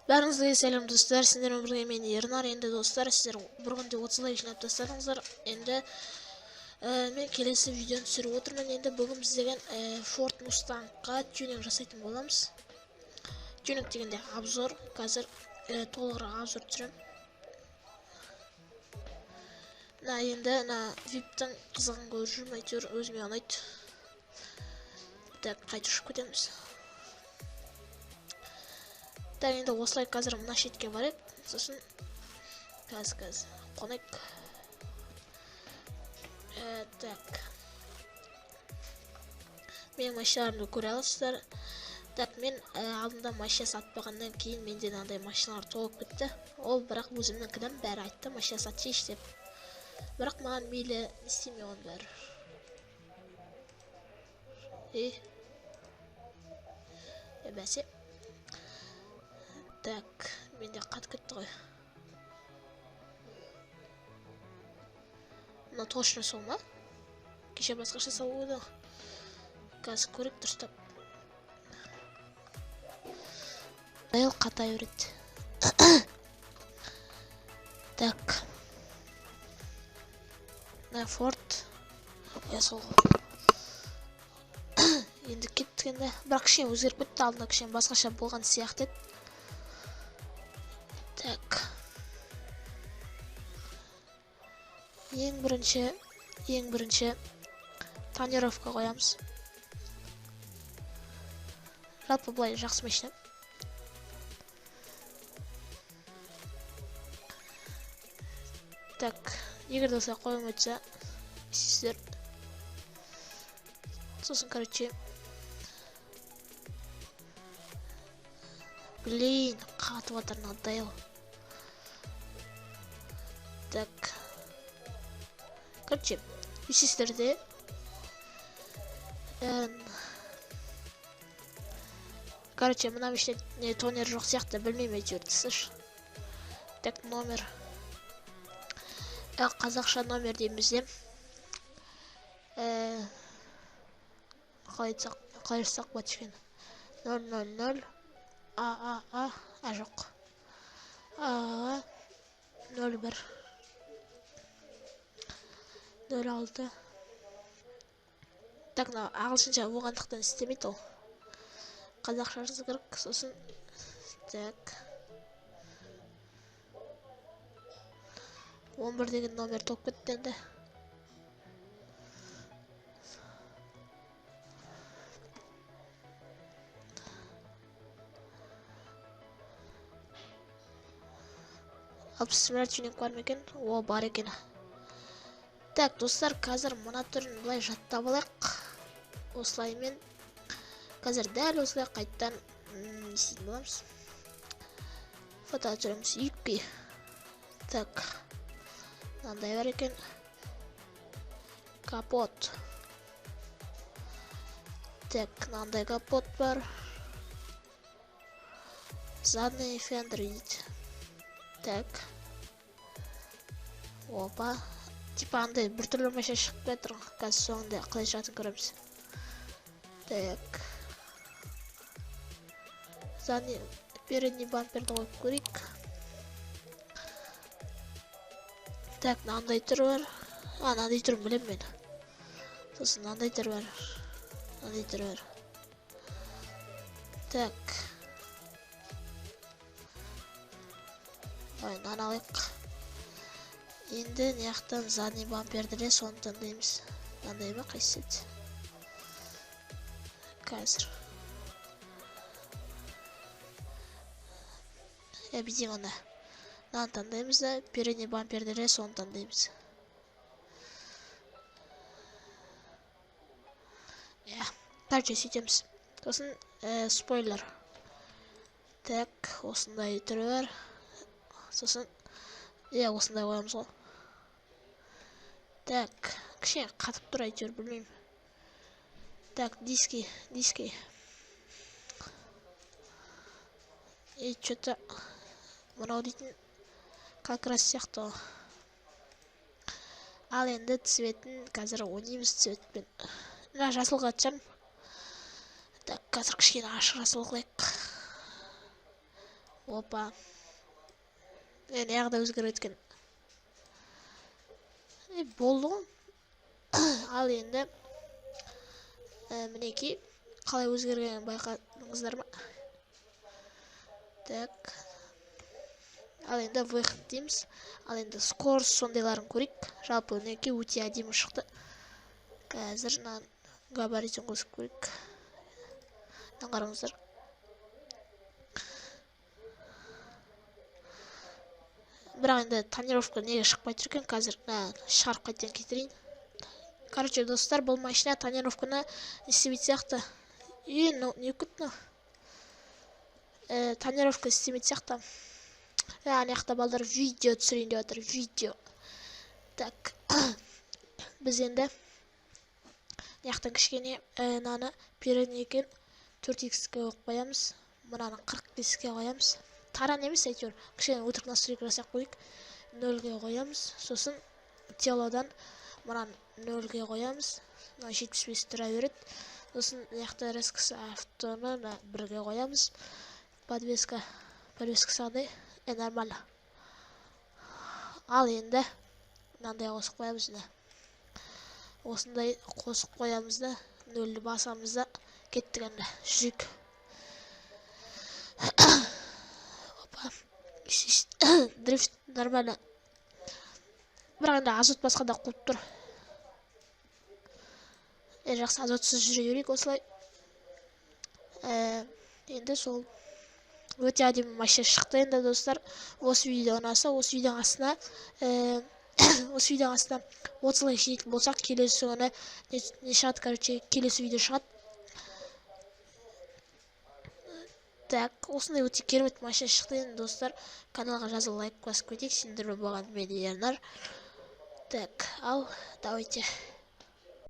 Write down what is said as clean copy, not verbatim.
Бәріңізге сәлем, достар! Сіздермен бірге мен, Ернар. Енді, достар, сіздер бір күнде 30 лайк жинап тастадыңыздар. Енді мен келесі видеоны түсіріп отырмын. Енді бүгін біз деген Ford Mustangқа тюнинг жасайтын боламыз. Тюнинг дегенде обзор, қазір толығырақ обзор түсіремін. Мына енді мына виптің қызығын көріп жүрмін, әйтеуір өзіме ұнайды. Так, қайтып ұшып кетеміз. Так, енді осылай қазір мына шетке барайық, сосын қазір қонайық. Так, менің машиналарымды көре аласыздар. Так, мен алдында машина сатпағаннан кейін менде мынандай машиналар толып кетті. Ол бірақ өзімнің кінәм, бәрі айтты машина сатшы деп. Бірақ маған мейлі, не істеймін оның бәрі. Бәсе. Так, менде қатып кетті ғой. Мына точно сол ма? Кеше басқаша салу еді. Қазір көрейік дұрыстап. Биыл қатай береді. Так. Мына Ford. Я сол ғой. Енді кеттік енді. Бірақ кішкене өзгеріп кетті, алдында кішкене басқаша болған сияқты еді. Так. Ең бірінші тонировка қоямыз. Жалпы былай жақсы машина. Так, егер де осылай қойылмай тұрса, істейсіздер. Сосын, короче, блин, қатып жатыр, надоел. Так, короче, істейсіздер. Короче, мына машина не тонер жоқ сияқты, білмеймін әйтеуір, слышь. Так, номер. Қазақша номер дейміз де. Қалай айтсақ, қалай жазсақ болады екен? 0 0 0 А А А А жоқ. А 0 1 0 6. Так, мынау ағылшынша болғандықтан істемейді ол. Қазақша жазу керек, сосын так. 11 деген номер толып кетті енді. Алпыс бір тюнинг бар ма екен? О, бар екен. Так, достар, қазір мына түрін былай жаттап алайық. Осылаймен қазір дәл осылай қайттан не істейтін боламыз? Фото түсіреміз. Юппи. Так. Мынандай бар екен. Капот. Так, мынандай капот бар. Задний фендер дейді. Так. Опа. Типа андай біртүрлі машина шығып кетір. Қазір соңында қалай шығатынын көреміз. Так. Задний, передний бамперді қойып көрейік. Так, мынандай түрі бар. А, мынандай түрін білемін мен. Сосын мынандай түрі бар. Мынандай түрі бар. Так. Давай, мынаны алайық. Енді мына жақтан задний бамперді де соны таңдаймыз. Мынандай ма, қайсысы еді? Қазір. Бүйтейік онда. Мынаны таңдаймыз да, передний бамперді де соны таңдаймыз. Иә, короче, сөйтеміз. Сосын спойлер. Так, осындай түрі бар. Сосын, иә, осындай қоямыз ғой. Так, кішкене қатып тұр әйтеуір, білмеймін. Так, диски, диски. И чё-то мынау дейтін как раз сияқты ғой. Ал енді цветін қазір ойнаймыз цветпен. Мына жасылға түсемін. Так, қазір кішкене ашық жасыл қылайық. Опа. Мына да өзгеріп кеткен. Болды ғой. Ал енді мінекей қалай өзгергенін байқадыңыздар ма? Так. Ал енді выход дейміз. Ал енді скорость сондайларын көрейік. Жалпы мінекей өте әдемі шықты. Қазір мына габаритін қосып көрейік. Мына қараңыздар. Бірақ енді тонировка неге шықпай тұр екен, қазір шығарып қайтадан кетірейін. Короче, достар, бұл машина тонировканы не істемейтін сияқты. Не кетті мынау? Тонировка істемейтін сияқты. Ана жақта балдар видео түсірейін деп жатыр, видео. Так. Біз енді мына жақтан кішкене мынаны передний екен төрт икске қойып қоямыз. Мынаны қырық беске қоямыз. Таран емес, әйтеуір кішкене өтірік настройка жасап қояйық. 0-ге қоямыз. Сосын телодан мынаны 0-ге қоямыз. Мына 75 тұра береді. Сосын мына жақта резкость автоны мына 1-ге қоямыз. Подвеска, подвескасы қандай? Нормально. Ал енді мынандай қосып қоямыз мына. Осындай қосып қоямыз да, 0-ді басамыз да, кеттік енді, жүрейік. Опа. Дрифт нормально. Бірақ енді азот басқанда қуып тұр. Жақсы, азотсыз жүре берейік осылай. Енді сол өте әдемі машина шықты енді, достар. Осы видео ұнаса, осы видеоның астына, осы видеоның астына 30 лайк жинайтын болсақ, келесі күні не шығады, короче, келесі видео шығады. Так, осындай өте керемет машина шықты енді, достар. Каналға жазылып, лайк басып кетейік. Сендермен болған мен, Ернар. Так, ал, давайте.